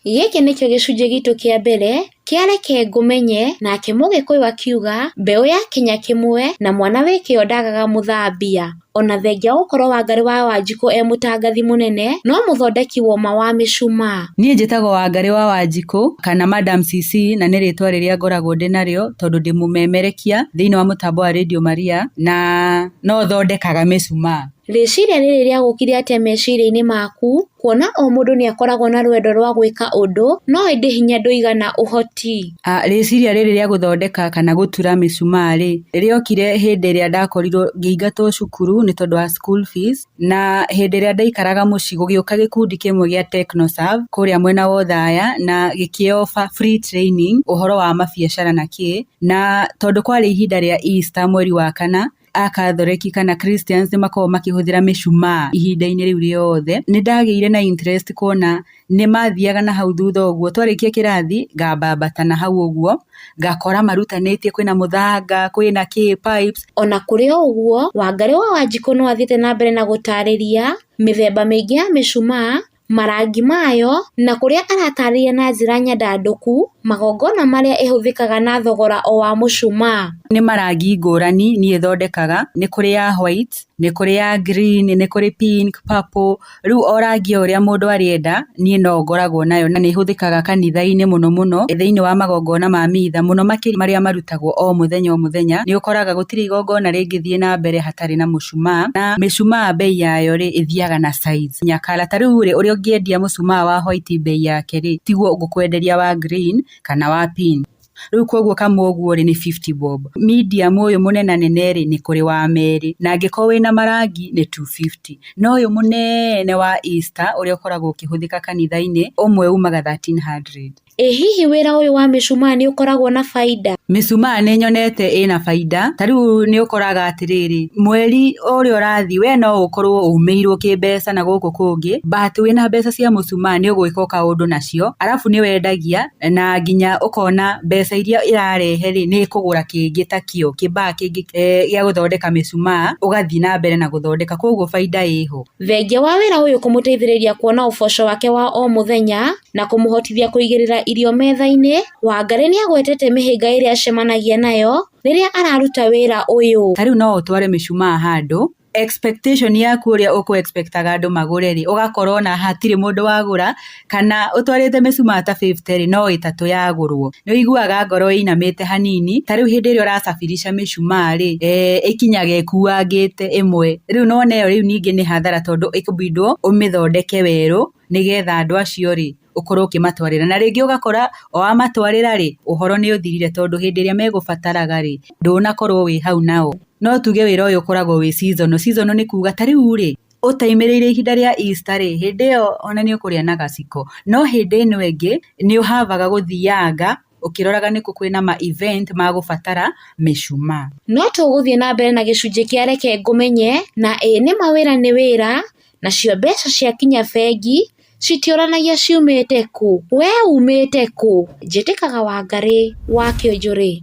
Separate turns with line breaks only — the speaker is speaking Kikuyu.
Gĩkĩ nĩkĩo gĩcunjĩ gitũ kĩa mbere kĩa Reke Ngũmenye nake Mũgĩkũyũ akiuga mbeũ ya kĩnya kĩmwe na mwana wĩ kĩo ndagaga mũthambia. Ona thengia wa gũkorwo Wangarĩ wa Wanjikũ e mũtangathi mũnene no mũthondeki woma wa mĩcumaa.
Niĩ njĩtagwo Wangarĩ wa Wanjikũ kana Madam CC na nĩ rĩtwa rĩrĩa ngoragwo ndĩ narĩo tondũ ndĩ mũmemerekia thĩinĩ wa mũtambo wa Radio Maria na no thondekaga mĩcumaa.
Rĩciria rĩrĩ rĩagũkire atĩa meciria-inĩ maku kuona o mũndũ nĩakoragwo na rwendo rwa gwĩka ũndũ no ĩndĩ hinya ndũigana ũhoti?
Rĩciria rĩrĩ rĩa gũthondeka kana gũtura mĩcumaa rĩ, rĩokire hĩndĩ ĩrĩa ndakorirwo ngĩingatwo cukuru nĩ tondũ wa school fees, na hĩndĩ ĩrĩa ndaikaraga mũciĩ gũgĩũka gĩkundi kĩmwe gĩa Technoserve kũrĩa mwena wa Othaya na gĩkĩ offer free training ũhoro wa mabiacara na kĩ, na tondũ kwarĩ ihinda rĩa Easter mweri wa kana, akatholeki kana Christians nĩ makoragwo makĩhũthĩra mĩcumaa ihinda-inĩ rĩu rĩothe, nĩ ndagĩire na interest kuona nĩ mathiaga na hau thutha ũguo, twarĩkia kĩrathi ngambambata na hau ũguo, ngakora marutanĩtie kwĩna mũthanga, kwĩna kĩ pipes.
Ona kũrĩ o ũguo, Wangarĩ wa Wanjikũ no athiĩte na mbere na gũtarĩria mĩthemba mĩingĩ ya mĩcumaa, marangi mayo na kũrĩa aratarĩria na njĩra nyandandũku magongona marĩa ĩhũthĩkaga na thogora o wa mũcumaa.
Nĩ marangi ngũrani niĩ thondekaga, nĩ kũrĩ ya white, nĩ kũrĩ ya green, nĩ kũrĩ pink, purple, rĩu o rangi o ũrĩa mũndũ arĩenda niĩ no ngoragwo nayo na nĩ ĩhũthĩkaga kanitha-inĩ mũno mũno thĩinĩ wa magongona ma mitha mũno makĩria marĩa marutagwo o mũthenya o mũthenya, nĩ ũkoraga gũtirĩ igongona rĩngĩthiĩ na mbere hatarĩ na mũcumaa, na mĩcumaa bei yayo rĩ ĩthiaga na size nyakara, ta rĩu rĩ ũrĩa ũngĩendia mũcumaa wa white bei yake rĩ tiguo ngũkwenderia wa green kana wa pink. Rĩu koguo kamwe ũguo rĩ nĩ 50 bob. Medium ũyũ mũnenanene rĩ nĩ kũrĩ wa merĩ na angĩkorwo wĩna marangi nĩ 250. No ũyũ mũnene wa Easter ũrĩa ũkoragwo ũkĩhũthĩka kanitha-inĩ ũmwe umaga 1300.
Ĩ hihi wĩra ũyũ wa mĩcumaa nĩ ũkoragwo na baida?
Mĩcumaa nĩ nyonete ĩna baida, ta rĩu nĩ ũkoraga atĩrĩrĩ, mweri ũrĩa ũrathiĩ we no ũkorwo ũmĩirwo kĩmbeca na gũkũ kũngĩ, but wĩna mbeca cia mũcumaa nĩ ũgwĩka o kaũndũ nacio, arabu nĩ wendagia na nginya ũkona mbeca iria ĩrarehe rĩ nĩ ĩkũgũra kĩngĩ ta kĩo, kĩmbaa kĩngĩ gĩa gũthondeka mĩcumaa, ũgathiĩ na mbere na gũthondeka, koguo baida ĩho.
Thengia wa wĩra ũyũ kũmũteithĩrĩria kuona ũboco wake wa o mũthenya na kũmũhotithia kũigĩrĩra irio metha-inĩ, Wangarĩ nĩagwetete mĩhĩnga ĩrĩa acemanagia nayo rĩrĩa araruta wĩra ũyũ.
Ta rĩu no ũtware mĩcumaa handũ, expectation yaku ũrĩa ũkũ expectaga andũ magũre rĩ, ũgakora ona hatirĩ mũndũ wagũra, kana ũtwarĩte mĩcumaa ta 50 rĩ, no ĩtatũ yagũrwo. Nĩ ũiguaga ngoro ĩinamĩte hanini, ta rĩu hĩndĩ ĩrĩa ũrasafirisha mĩcumaa rĩ, ĩkinyaga ĩkuangĩte ĩmwe. Rĩu nĩwona ĩyo rĩu ningĩ nĩ hathara tondũ ĩkũbindwo ũmĩthondeke werũ, nĩgetha andũ acio rĩ, ũkorwo ũkĩmatwarĩra. Na rĩngĩ ũgakora o wamatwarĩra rĩ, ũhoro nĩ ũthirire tondũ hĩndĩ ĩrĩa megũbataraga rĩ, ndũnakorwo wĩ hau nao. No tuge wĩra ũyũ ũkoragwo wĩ seasonal. Seasonal nĩ kuga ta rĩu rĩ, ũtaimĩrĩire ihinda rĩa Easter rĩ, hĩndĩ ĩyo ona nĩ ũkũrĩa na gaciko. No hĩndĩ ĩno ĩngĩ, nĩ ũhavaga gũthianga ũkĩroraga nĩkũ kwĩna ma event ma gũbatara mĩcumaa.
No tũgũthiĩ na mbere na gĩcunjĩ kĩa Reke Ngũmenye na ĩ nĩma wĩra nĩ wĩra nacio mbeca ciakinya bengi citiũranagia ciumĩte kũ. We umĩte kũ? Njĩtĩkaga Wangarĩ wa Kĩũnjũrĩ.